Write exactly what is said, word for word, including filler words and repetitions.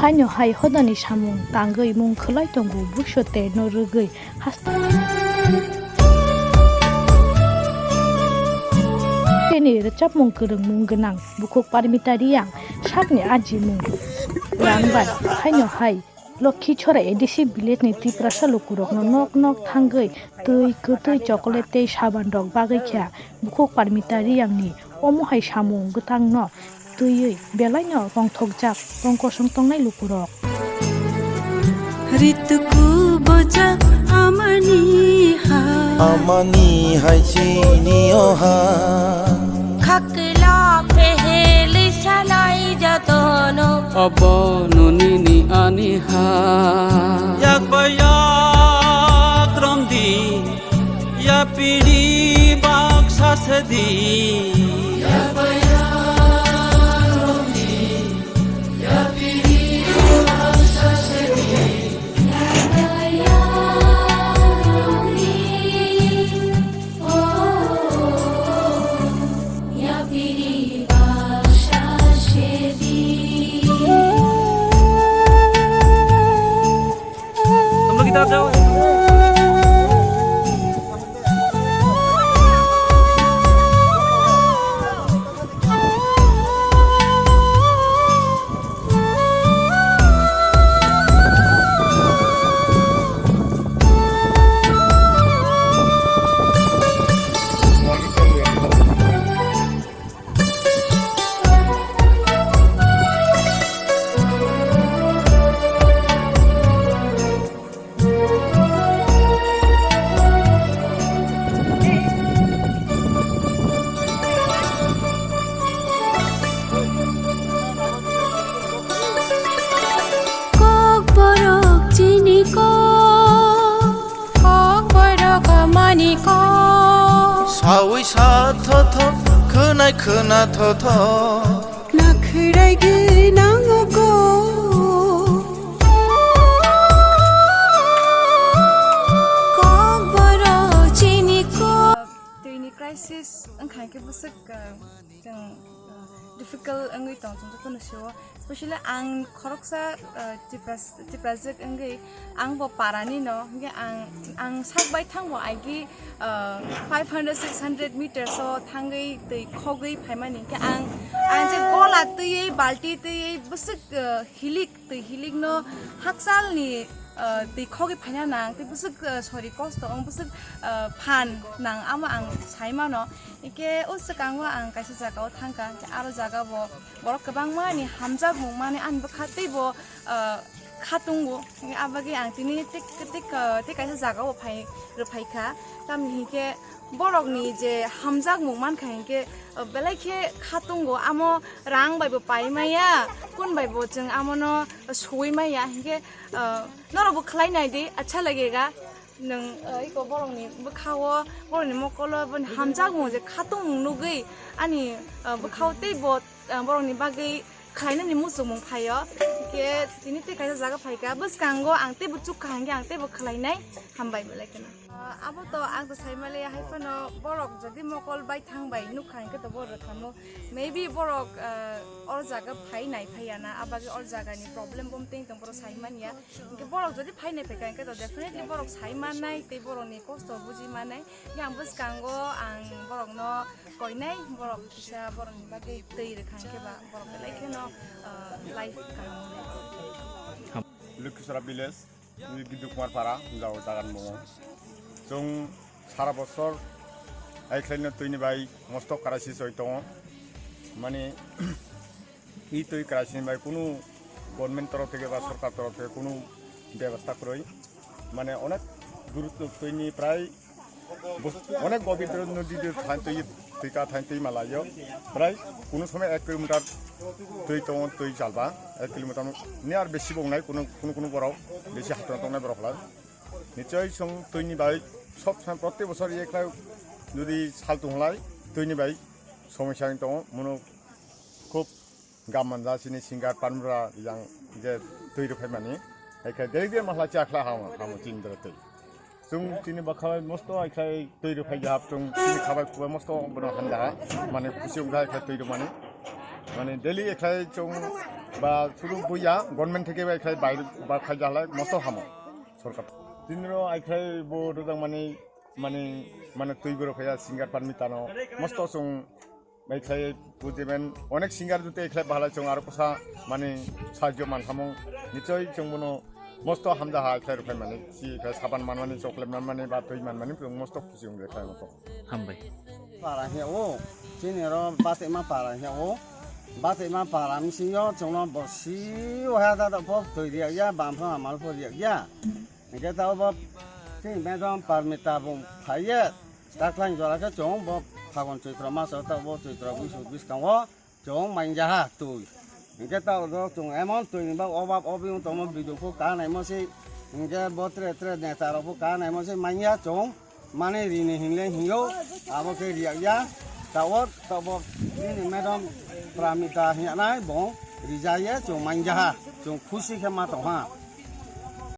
Haino hai hodani samung tangwi mung khwlai tongo, buiso terno rwgwi hasteni rwchapmung kwrwngmung gwnang bukhuk Parmita Reang sakni ajimung rang bai haino hai Lokhichhora A D C village ni Tiprasa lukurokno nok nok thangwi twi, kwtwi, chocolate tei saban rok bagwi kha. Bukhuk Parmita Reang ni omo hai samung gwtang no twiwi belai no tongthokjak tong kosong tongnai lukurok. Rituku boja amani ha. Amani hai chini o ha. Khakla peheli salai jatono. Abono nini ani ha. Yak ba yak romdi. Ya piri baksa sedi. Kokborok chini kok. Kokborok amani kok. Sawi sa tho tho, khwnai khwna tho tho. Nakhwrai gwnang o kok. Kokborok chini kok. Twini crisis wngkha khe bwswk, uh, chwng, uh, difficult wngwi tong chwng jotono sio. Specially ang khoroksa, uh, Tipras-, Tiprajwk wngwi ang bo parani no, hwnkhe ang, ang sak bai thangbo aigi, uh, five hundred, six hundred meters o thangwi twi khogwi phaimani. Hwnkhe ang, ang je gola twiwi, balti twiwi bwswk, uh, hilik twi hilikno hakchalni, ah, twi khogwi phaina nang, tei bwswk, ah, sori kosto wng, bwswk, ah, phan nang, amo ang sai mano. Hwnkhe o swkango ang kaisa jagao thangkha, hwnkhe aro jagabo borok kwbangma ni hamjakmung mani ani bwkha teibo, ah, khatungo. Hwnkhe abagwi ang tini tik, tik, ah, tei kaisa jagao phai, rwphaikha. Tamni hinkhe borokni je hamjakmung mankha hinkhe, ah, belai khe khatungo, amo rang bai bo pai maya, kun bai bo chwng amono suwi maya, hinkhe, ah, norok bo khlai nai di, acha lagega. Nwng, ah, iko borokni bwkhao, borokni mokolo, boni hamjakmung je khatungmung nugwi ani, ah, bwkhao tei bo, ah, borokni bagwi khlainani muchungmung phaio. Hinkhe tini tei kaisa jaga phaikha, bwskango ang teibo chukha hinkhe ang teibo khlainai, hambai belai kheno. Ah, abo to ang to saimale, hai phano borok jodi mokol bai thang bai nukha hinkhe to borok thamo. Maybe borok, ah, or jaga phai nai phai ya na, abagwi or jaga ni problem bom teng tong borok sai man ya. Hinkhe borok jodi phai nai phai kha hinkhe to definitely borok sai man nai tei borok ni kosto buji man nai. Yang bwskango ang borok no koi nai, borok kisa borok ni bagwi twi rwkha hinkhe ba borok belai kheno, ah, life kaham wngnai. Lukhishora village. Ni Giddu Kumar Para, jao jagan mo. Chwng sara bosor, ai khlaino twini bai mosto crisis oi tongo. Mane, i twi crisis ni bai kunu government torof theke ba sorkar torof theke kunu bebostha kwrwi. Mane, onek gurutto twini prai Bus-, onek gobindro nodi de thain twi, twi ka thain twi malayo. Prai kunu somoi ek kilometer twi tongo, twi chalba, ek kilometer ni ar besi bo wngnai, kunu, kunu, kunu borok besi hatong tongnai borok lai. Nichoi chwng twini bai sob samoi protek bosor ye khlai, jodi sal tong lai, twini bai somosya wng tongo, mono khub Gam manja chini singer Panmura yang je twi rwphai mani. Hai khe deri deri mahla cha khla hamo, hamo chini dere twi. Chwng chini bwkha mosto hai khe twi rwphai ya hap chwng chini khabai kubai mosto bono handa ha. Mane khusi wng hai khe twi rwmani. Mane daily hai khe chwng Ba suru buya government theke bai khai bai ba khai jala mosto hamo sorkar. Tinro ai khai bo rojak mani mani mane twi borok phaya singer Parmita no mosto sung bai khai bujiben onek singer jute khai bhala sung aro kosa mani sajjo man hamung nichoi sung bono mosto hamda ha khai rukhai mani si khai saban man mani chocolate man mani ba twi man mani mosto khusi ung khai mosto. Hambai. Para hiya o, chini ro batema para hiya o, batema para misingo chungno bosi o ha da da pop twi riya ya bam pha mal pho riya ya. Hingke ta bo chini madam Parmita bung phaiye, taklang jora ke chung bo phagon choitro maso ta bo choitro bisu biskango. Chong manja ha twi. Hingke ta oro chong emon twi ni ba obab obi wng tongmo bidung ko ka naimo se. Hingke bo tre tre neta rok bo ka naimo se manya chong. Mane rini hinle hingo abo ke riyak ya. Ta o ta bo nini madam Pramita hinyanai bo rija ye chong manja ha. Chong khusi khe ma tong ha.